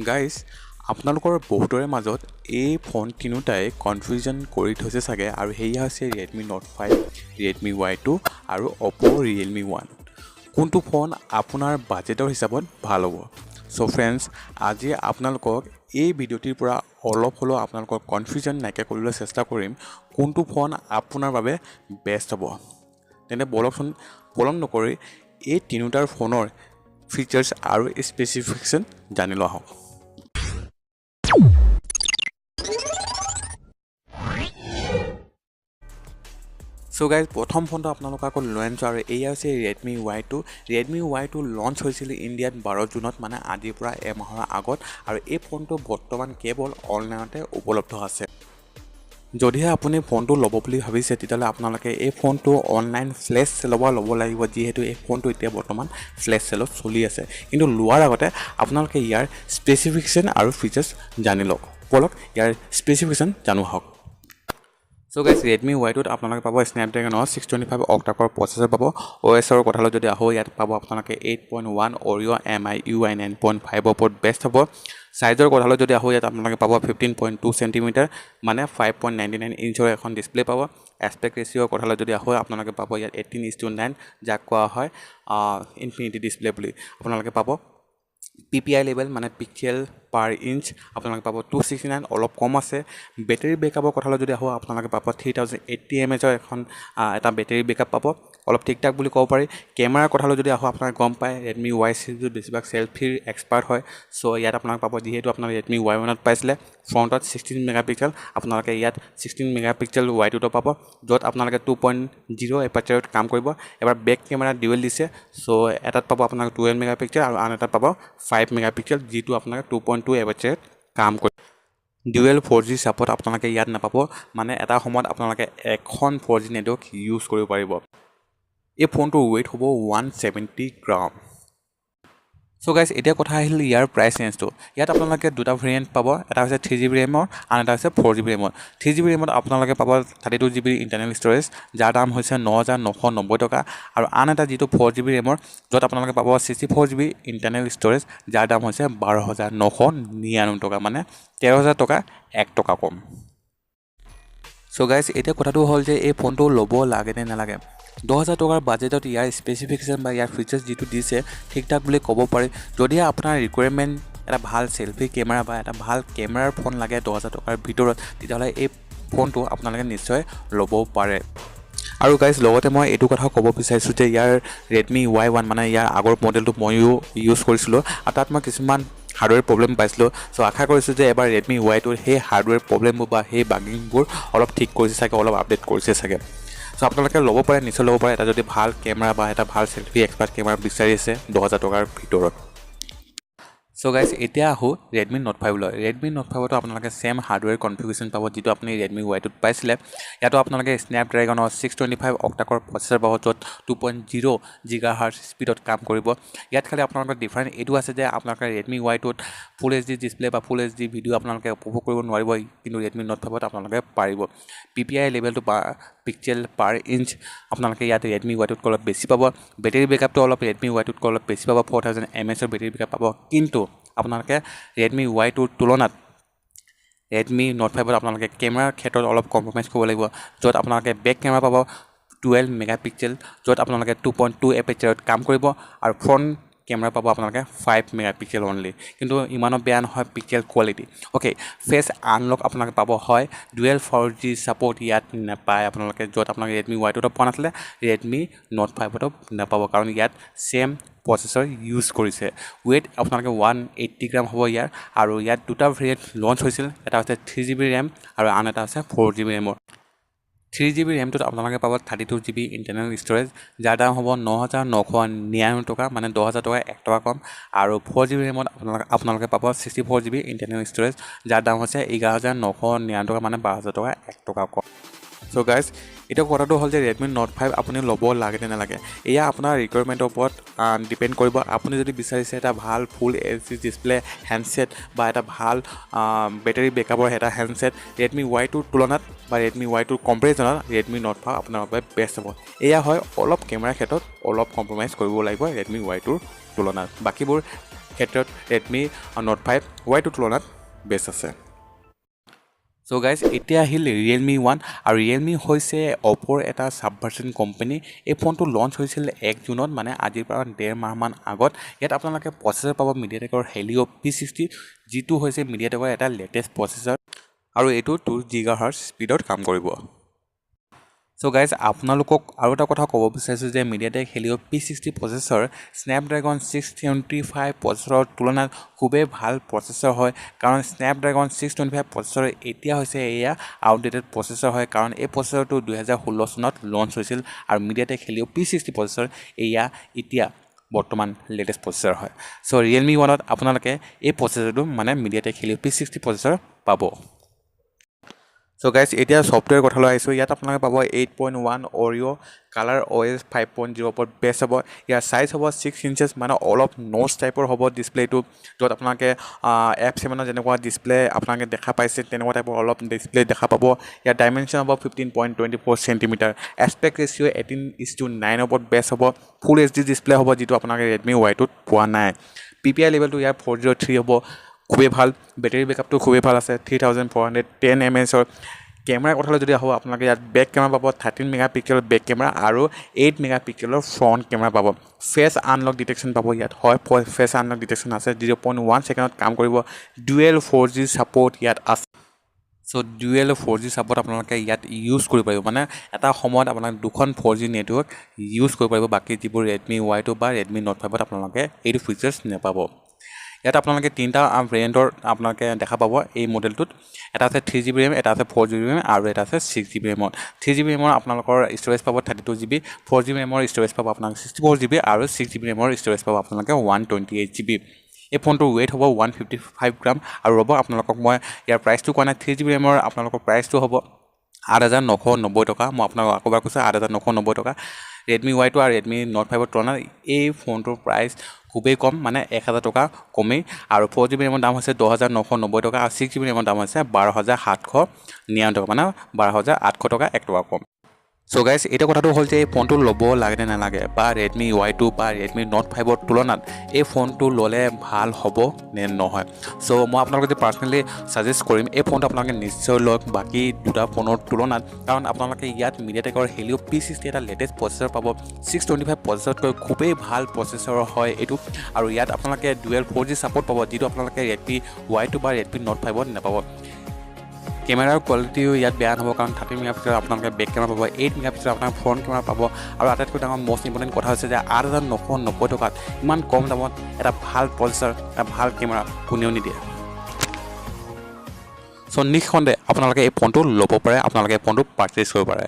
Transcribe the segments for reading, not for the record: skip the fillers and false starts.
Guys, আপোনালোকৰ বহুতৰে মাজত এই ফোন তিনিওটাই কনফিউজন কৰি থৈছে চাগে আৰু সেয়া হৈছে ৰেডমি নোট 5, ৰেডমি ৱাই 2 আৰু অ'প' ৰিয়েলমি 1। কোনটো ফোন আপোনাৰ বাজেটৰ হিচাপত ভাল হ'ব? চ' ফ্ৰেণ্ডছ, আজি আপোনালোকক এই ভিডিঅ'টিৰ পৰা অলপ হ'লেও আপোনালোকৰ কনফিউজন নাইকিয়া কৰিবলৈ চেষ্টা কৰিম, কোনটো ফোন আপোনাৰ বাবে বেষ্ট হ'ব। তেন্তে ব'লকচোন, পলম নকৰি এই তিনিওটাৰ ফোনৰ ফিচাৰ্ছ আৰু স্পেচিফিকেশ্যন জানি লোৱা হওক। চ' গাইজ, প্ৰথম ফোনটো আপোনালোকৰ আকৌ লৈ আনিছোঁ আৰু এয়া হৈছে Redmi Y 2। Redmi Y 2 launch হৈছিল ইণ্ডিয়াত 12 জুনত, মানে আজিৰ পৰা এমাহৰ আগত আৰু এই ফোনটো বৰ্তমান কেৱল অনলাইনতে উপলব্ধ আছে। যদিহে আপুনি ফোনটো ল'ব বুলি ভাবিছে, তেতিয়াহ'লে আপোনালোকে এই ফোনটো অনলাইন ফ্লেছ চেলৰ পৰা ল'ব লাগিব, যিহেতু এই ফোনটো এতিয়া বৰ্তমান ফ্লেছ চেলত চলি আছে। কিন্তু লোৱাৰ আগতে আপোনালোকে ইয়াৰ স্পেচিফিকেশ্যন আৰু ফিচাৰ্ছ জানি লওক। ব'লক, ইয়াৰ স্পেচিফিকেশ্যন জানো আহক। চ' গাইজ, ৰেডমি ৱাই 2ত আপোনালোকে পাব স্নেপড্ৰেগনৰ 625 অক্টাকৰ প্ৰচেছৰ পাব। অ' এছৰ কথালৈ যদি আহোঁ, ইয়াত পাব আপোনালোকে 8.1 অৰিঅ' এমআইইউআই 9.5ৰ ওপৰত বেষ্ট হ'ব। চাইজৰ কথালৈ যদি আহোঁ, ইয়াত আপোনালোকে পাব 15.2 চেণ্টিমিটাৰ, মানে 5.99 ইঞ্চৰ এখন ডিছপ্লে পাব। এছপেক্ট ৰেচিঅ'ৰ কথালৈ যদি আহোঁ, আপোনালোকে পাব ইয়াত 18:9, যাক কোৱা হয় ইনফিনিটি ডিছপ্লে বুলি। আপোনালোকে পাব পিপিআই লেভেল, মানে পিক্সেল পাৰ ইঞ্চ, আপোনালোকে পাব 269, অলপ কম আছে। বেটেৰী বেকআপৰ কথালৈ যদি আহোঁ, আপোনালোকে পাব 3080 এমএইচৰ এটা বেটেৰী বেকআপ পাব, অলপ ঠিক ঠাক বুলি ক'ব পাৰি। কেমেৰাৰ কথালৈ যদি আহোঁ, আপোনালোকে গম পায় ৰেডমি ৱাই চিৰিজত বেছিভাগ চেল্ফিৰ এক্সপাৰ্ট হয়। চ' ইয়াত আপোনালোকে পাব, যিহেতু আপোনালোকে ৰেডমি ৱাই 1ত পাইছিলে ফ্ৰণ্টত 16 মেগা পিক্সেল, আপোনালোকে ইয়াত 16 মেগা পিক্সেল ৱাই 2তো পাব, য'ত আপোনালোকে 2.0 এপাৰচাৰত কাম কৰিব। এবাৰ বেক কেমেৰা ডুৱেল দিছে। চ' এটাত পাব আপোনালোকে 12 মেগা পিক্সেল আৰু আন এটাত পাব 5 মেগা পিক্সেল, যিটো আপোনালোকে 2.2 এপাৰচাৰত কাম কৰিব। ডুৱেল 4G support আপোনালোকে ইয়াত নাপাব, মানে এটা সময়ত আপোনালোকে এখন 4G network use কৰিব পাৰিব। এই ফোনটোৰ ৱেইট হ'ব 170 গ্ৰাম। চ' গাইজ, এতিয়া কথা আহিল ইয়াৰ প্ৰাইচ ৰেঞ্জটো। ইয়াত আপোনালোকে দুটা ভেৰিয়েণ্ট পাব, এটা হৈছে 3 জিবি ৰেমৰ, আন এটা হৈছে 4 জিবি ৰেমৰ। 3 জিবি ৰেমত আপোনালোকে পাব 32 জিবি ইণ্টাৰনেল ষ্ট'ৰেজ, যাৰ দাম হৈছে 9990 টকা আৰু আন এটা যিটো 4 জিবি ৰেমৰ, য'ত আপোনালোকে পাব 64 জিবি ইণ্টাৰনেল ষ্ট'ৰেজ, যাৰ দাম হৈছে 12,999 টকা, মানে 13,000 টকা 1 টকা কম। চ' গাইজ, এতিয়া কথাটো হ'ল যে এই ফোনটো ল'ব লাগে নে নালাগে? 10,000 টকাৰ বাজেটত ইয়াৰ স্পেচিফিকেশ্যন বা ইয়াৰ ফিচাৰ্ছ যিটো দিছে, ঠিক ঠাক বুলি ক'ব পাৰি। যদিহে আপোনাৰ ৰিকুৱাৰমেণ্ট এটা ভাল চেল্ফি কেমেৰা বা এটা ভাল কেমেৰাৰ ফোন লাগে 10,000 টকাৰ ভিতৰত, তেতিয়াহ'লে এই ফোনটো আপোনালোকে নিশ্চয় ল'ব পাৰে। আৰু গাইজ, লগতে মই এইটো কথাও ক'ব বিচাৰিছোঁ যে ইয়াৰ ৰেডমি ৱাই 1, মানে ইয়াৰ আগৰ মডেলটো ময়ো ইউজ কৰিছিলোঁ আৰু তাত মই কিছুমান হাৰ্ডৱেৰ প্ৰব্লেম পাইছিলোঁ। চ' আশা কৰিছোঁ যে এবাৰ ৰেডমি ৱাই 2ৰ সেই হাৰ্ডৱেৰ প্ৰব্লেমবোৰ বা সেই বাগিংবোৰ অলপ ঠিক কৰিছে চাগে, অলপ আপডেট কৰিছে চাগে। চ' আপোনালোকে ল'ব পাৰে, নিশ্চয় ল'ব পাৰে, এটা যদি ভাল কেমেৰা বা এটা ভাল চেল্ফি এক্সপাৰ্ট কেমেৰা বিচাৰি আছে 10,000 টকাৰ ভিতৰত। চ' গাইজ, এতিয়া আহোঁ ৰেডমি নোট 5লৈ। ৰেডমি নোট 5তো আপোনালোকে ছেম হাৰ্ডৱেৰ কনফিগাৰেশ্যন পাব, যিটো আপুনি ৰেডমি ৱাই 2ত পাইছিলে। ইয়াতো আপোনালোকে স্নেপড্ৰেগনৰ 625 অক্টাকৰ প্ৰচেছৰ পাব, য'ত 2.0 জিগা হাৰ্টজ স্পীডত কাম কৰিব। ইয়াত খালি আপোনালোকৰ ডিফাৰেঞ্চ এইটো আছে যে আপোনালোকে ৰেডমি ৱাই 2ত ফুল এইচডি ডিছপ্লে বা ফুল এইচডি ভিডিঅ' আপোনালোকে উপভোগ কৰিব নোৱাৰিব, কিন্তু ৰেডমি নোট 5ত আপোনালোকে পাৰিব। পিপিআই লেভেলটো বা পিক্সেল পাৰ ইঞ্চ আপোনালোকে ইয়াত ৰেডমি ৱাই 2তকৈ অলপ বেছি পাব। বেটেৰী বেকআপটো অলপ ৰেডমি ৱাই 2তকৈ অলপ বেছি পাব, 4000 এমএইচৰ বেটেৰী বেকআপ পাব। কিন্তু আপোনালোকে ৰেডমি ৱাই 2ৰ তুলনাত ৰেডমি নোট 5ত আপোনালোকে কেমেৰাৰ ক্ষেত্ৰত অলপ কম্প্ৰমাইজ কৰিব লাগিব, য'ত আপোনালোকে বেক কেমেৰা পাব 12 মেগা পিক্সেল, য'ত আপোনালোকে 2.2 এপেচাৰত কাম কৰিব আৰু ফ্ৰণ্ট কেমেৰা পাব আপোনালোকে 5 মেগা পিক্সেল অনলি। কিন্তু ইমানো বেয়া নহয় pixel quality. Okay, face unlock আপোনালোকে পাব হয়, ডুৱেল 4G support ইয়াত নাপায় আপোনালোকে, য'ত আপোনালোকে ৰেডমি ৱাই 2তো পোৱা নাছিলে, ৰেডমি নোট 5তো নাপাব, কাৰণ ইয়াত ছেম প্ৰচেছৰ ইউজ কৰিছে। ৱেইট আপোনালোকে 180 গ্ৰাম হ'ব ইয়াৰ আৰু ইয়াত দুটা ভেৰিয়েণ্ট লঞ্চ হৈছিল, এটা হৈছে 3 জিবি ৰেম আৰু আন এটা হৈছে 4 জিবি ৰেমৰ। 3 জিবি ৰেমটোত আপোনালোকে পাব 32 জিবি ইণ্টাৰনেল ষ্ট'ৰেজ, যাৰ দাম হ'ব 9999 টকা, মানে 10,000 টকা 1 টকা কম। আৰু 4 জিবি ৰেমত আপোনালোকে পাব 64 জিবি ইণ্টাৰনেল ষ্ট'ৰেজ, যাৰ দাম হৈছে 11,999 টকা, মানে 12,000 টকা 1 টকা কম। চ' গাইজ, এতিয়া কথাটো হ'ল যে ৰেডমি নোট 5 আপুনি ল'ব লাগে নে নালাগে, এয়া আপোনাৰ ৰিকুৱাৰমেণ্টৰ ওপৰত ডিপেণ্ড কৰিব। আপুনি যদি বিচাৰিছে এটা ভাল ফুল এইচডি ডিছপ্লে হেণ্ডছেট বা এটা ভাল বেটেৰী বেকআপৰ এটা হেণ্ডছেট, ৰেডমি ৱাই 2ৰ তুলনাত বা ৰেডমি ৱাই 2ৰ কম্পেৰিজনত ৰেডমি নোট 5 আপোনাৰ বাবে বেষ্ট হ'ব। এয়া হয় অলপ কেমেৰাৰ ক্ষেত্ৰত অলপ কম্প্ৰমাইজ কৰিব লাগিব ৰেডমি ৱাই 2ৰ তুলনাত, বাকীবোৰ ক্ষেত্ৰত ৰেডমি নোট 5 ৱাই 2ৰ তুলনাত বেষ্ট আছে। চ' গাইজ, এতিয়া আহিল ৰিয়েলমি 1 আৰু ৰিয়েলমি হৈছে অ'প'ৰ এটা ছাবভাৰ্চন কোম্পানী। এই ফোনটো লঞ্চ হৈছিল 1 জুনত, মানে আজিৰ পৰা ডেৰ মাহমান আগত। ইয়াত আপোনালোকে প্ৰচেছৰ পাব মিডিয়াটেকৰ হেলিঅ' পি 60, যিটো হৈছে মিডিয়াটেকৰ এটা লেটেষ্ট প্ৰচেছৰ আৰু এইটো 2 জিগা হাৰ্টজ স্পীডত কাম কৰিব। চ' গাইজ, আপোনালোকক আৰু এটা কথা ক'ব বিচাৰিছোঁ যে মিডিয়াটেক হেলিঅ' পি 60 প্ৰচেছৰ স্নেপড্ৰেগন 625 প্ৰচেছৰৰ তুলনাত খুবেই ভাল প্ৰচেছৰ হয়, কাৰণ স্নেপড্ৰেগন 625 প্ৰচেছৰ এতিয়া হৈছে এয়া আউটডেটেড প্ৰচেছৰ হয়, কাৰণ এই প্ৰচেছৰটো 2016 চনত লঞ্চ হৈছিল আৰু মিডিয়াটেক হেলিঅ' পি 60 প্ৰচেছৰ এয়া এতিয়া বৰ্তমান লেটেষ্ট প্ৰচেছৰ হয়। চ' ৰিয়েলমি 1ত আপোনালোকে এই প্ৰচেছৰটো, মানে মিডিয়াটেক হেলিঅ' পি 60 প্ৰচেছৰ পাব। চ' গাইজ, এতিয়া ছফ্টৱেৰ কথালৈ আহিছোঁ। ইয়াত আপোনালোকে পাব 8.1 অৰিঅ' কালাৰ অ' এছ 5.0 ওপৰত বেছ হ'ব। ইয়াৰ চাইজ হ'ব 6 ইঞ্চেছ, মানে অলপ নচ টাইপৰ হ'ব ডিছপ্লেটো, য'ত আপোনালোকে এফ 7ৰ যেনেকুৱা ডিছপ্লে আপোনালোকে দেখা পাইছে, তেনেকুৱা টাইপৰ অলপ ডিছপ্লে দেখা পাব। ইয়াৰ ডাইমেনশ্যন হ'ব 15.24 centimeter, aspect ratio 18:9ৰ ওপৰত বেছ হ'ব। ফুল এইচডি ডিছপ্লে হ'ব, যিটো আপোনালোকে ৰেডমি ৱাই 2ত পোৱা নাই। পিপিআই লেভেলটো ইয়াৰ 403 হ'ব, খুবেই ভাল। বেটেৰী বেকআপটো খুবেই ভাল আছে, 3410 এম এইচৰ। কেমেৰাৰ কথালৈ যদি আহোঁ, আপোনালোকে ইয়াত বেক কেমেৰা পাব 13 মেগা পিক্সেলৰ বেক কেমেৰা আৰু 8 মেগা পিক্সেলৰ ফ্ৰণ্ট কেমেৰা পাব। ফেচ আনলক ডিটেকশ্যন পাব ইয়াত। হয়, ফেচ আনলক ডিটেকশ্যন আছে, 0.1 ছেকেণ্ডত কাম কৰিব। ডুৱেল 4জি ছাপৰ্ট ইয়াত আছে। চ' ডুৱেল 4জি ছাপৰ্ট আপোনালোকে ইয়াত ইউজ কৰিব পাৰিব, মানে এটা সময়ত আপোনাক দুখন 4জি নেটৱৰ্ক ইউজ কৰিব পাৰিব। বাকী যিবোৰ ৰেডমি ৱাই 2 বা ৰেডমি নোট 5ত আপোনালোকে এইটো ফিচাৰ্ছ নাপাব। ইয়াত আপোনালোকে তিনিটা ভেৰিয়েণ্টৰ আপোনালোকে দেখা পাব এই মডেলটোত। এটা আছে 3 জিবি ৰেম, এটা আছে 4 জিবি ৰেম আৰু এটা আছে 6 জিবি ৰেমৰ। 3 জিবি ৰেমৰ আপোনালোকৰ ষ্ট'ৰেজ পাব 32 জিবি, 4 জিবি ৰেমৰ ষ্ট'ৰেজ পাব আপোনালোকে 64 জিবি আৰু 6 জিবি ৰেমৰ ষ্ট'ৰেজ পাব আপোনালোকে 128 জিবি। এই ফোনটোৰ ৱেইট হ'ব 155 গ্ৰাম। আৰু ৰ'ব, আপোনালোকক মই ইয়াৰ প্ৰাইচটো কোৱা নাই। 3 জিবি ৰেমৰ আপোনালোকৰ প্ৰাইচটো হ'ব 8990 টকা। মই আপোনালোকক আকৌ এবাৰ কৈছোঁ, 8990 টকা। ৰেডমি ৱাই 2 আৰু ৰেডমি নোট 5ৰ তুলনাত এই ফোনটোৰ প্ৰাইচ খুবেই কম, মানে 1000 টকা কমেই। আৰু 4 জিবি ৰেমৰ দাম হৈছে 10,990 টকা আৰু 6 জিবি ৰেমৰ দাম হৈছে 12,799 টকা, মানে 12,800 টকা, 1 টকা কম। চ' গাইজ, এতিয়া কথাটো হ'ল যে এই ফোনটো ল'ব লাগে নে নালাগে বা ৰেডমি ৱাই 2 বা ৰেডমি নোট 5ৰ তুলনাত এই ফোনটো ল'লে ভাল হ'ব নে নহয়? চ' মই আপোনালোকক যে পাৰ্চনেলি ছাজেষ্ট কৰিম, এই ফোনটো আপোনালোকে নিশ্চয় লওক বাকী দুটা ফোনৰ তুলনাত, কাৰণ আপোনালোকে ইয়াত মিডিয়াটেকৰ হেলিঅ' পি 60 এটা লেটেষ্ট প্ৰচেছৰ পাব। 625 প্ৰচেছৰতকৈ খুবেই ভাল প্ৰচেছৰ হয় এইটো। আৰু ইয়াত আপোনালোকে ডুৱেল 4জি ছাপৰ্ট পাব, যিটো আপোনালোকে ৰেডমি ৱাই 2 বা ৰেডমি নোট 5ত নাপাব। কেমেৰাৰ কোৱালিটিও ইয়াত বেয়া নহ'ব, কাৰণ 13 মেগা পিক্সেল আপোনালোকে বেক কেমেৰা পাব, 8 মেগা পিক্সেল আপোনালোকে ফ্ৰণ্ট কেমেৰা পাব। আৰু আটাইতকৈ ডাঙৰ মষ্ট ইম্পৰ্টেণ্ট কথা হৈছে যে 8990 টকাত ইমান কম দামত এটা ভাল প্ৰচেছৰ, এটা ভাল কেমেৰা কোনেও নিদিয়ে। চ' নিঃসন্দেহে আপোনালোকে এই ফোনটো ল'ব পাৰে, আপোনালোকে এই ফোনটো পাৰ্চেছ কৰিব পাৰে।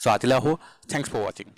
চ' আজিলৈ আহোঁ। Thanks for watching.